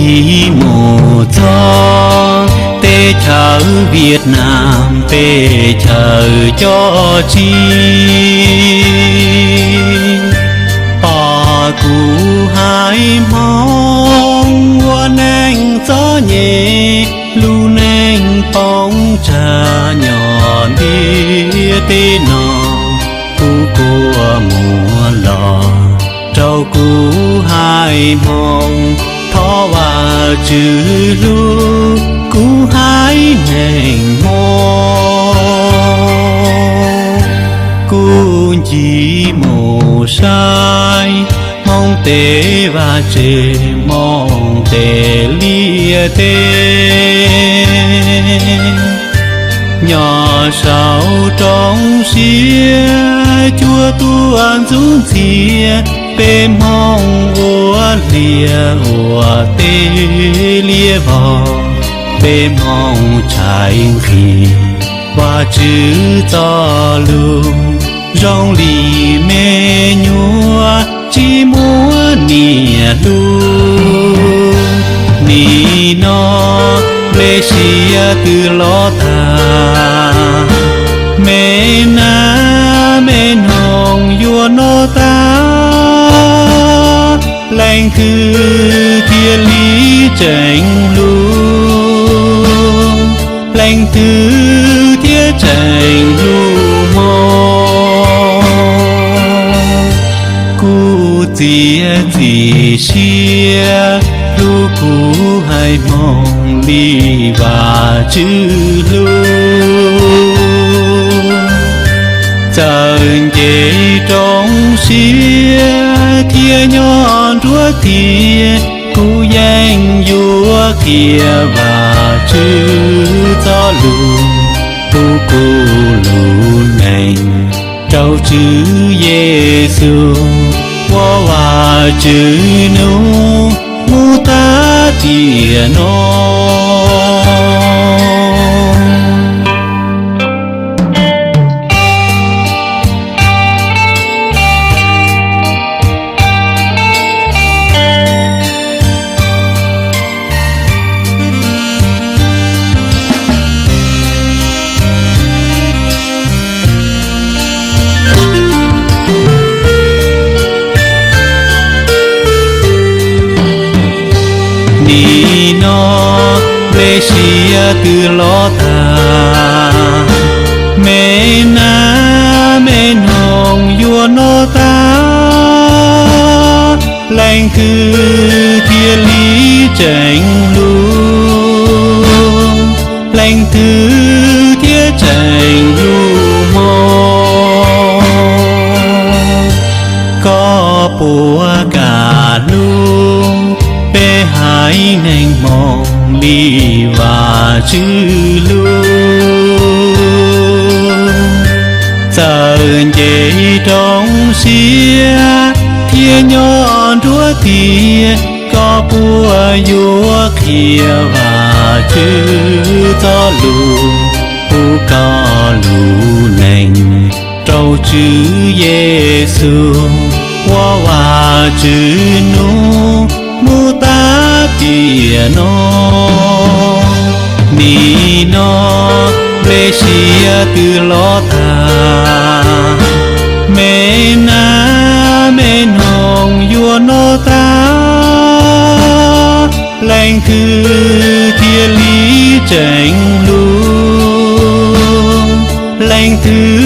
Ib mus txog teb chaws Vietnam peb chaws cov tsis pom kuv haiv Hmoob ua neej txom nyem, lub neej poob tsam nyob ntiaj teb no. Kuv kua muag los rau kuv haiv Hmoob, thov Vajtswv hlub kuv haiv neeg Hmoob. Kuv ncig mus saib Hmoob tej vaj tse, Hmoob tej liaj teb, nyob saum roob siab cuaj tuaj ntxub ntxias peb Hmoob ua liaj ua teb liab vog, peb Hmoob tshais nqhis Vajtswv txoj lus zoo li me nyuam tsis muaj niam hlub. Nim no nplej siav twb los tag, me nab me noog yuav noj tag, leej twg thiaj li tseem hlub, leej twg thiaj tseem hlub Hmoob. Kuv txiav txim siab hlub kuv haiv Hmoob li Vajtswv hlub. Txawm nce roob siab thiab nyob nruab tiaj, kuv yeej yuav qhia Vajtswv txoj lus, pub kuv lub neej rau Tswv Yexus, ua Vajtswv nug mus tag tiam no. Nim no nplej siav twb los tag, me nab me noog yuav noj tag, leej twg thiaj li tseem hlub, leej twg thiaj tseem hlub Hmoob. Koj puas kam hlub peb haiv neeg Hmoob li Vajtswv hlub? Txawm nce roob siab thiab nyob nruab tiaj, koj puas yuav qhia Vajtswv txoj lus, pub koj lub neej rau Tswv Yexus, ua Vajtswv nug mus tag tiam no? Nim no nplej siav twb los tag, me nab me noog yuav noj tag, leej twg thiaj li tseem hlub, leej twg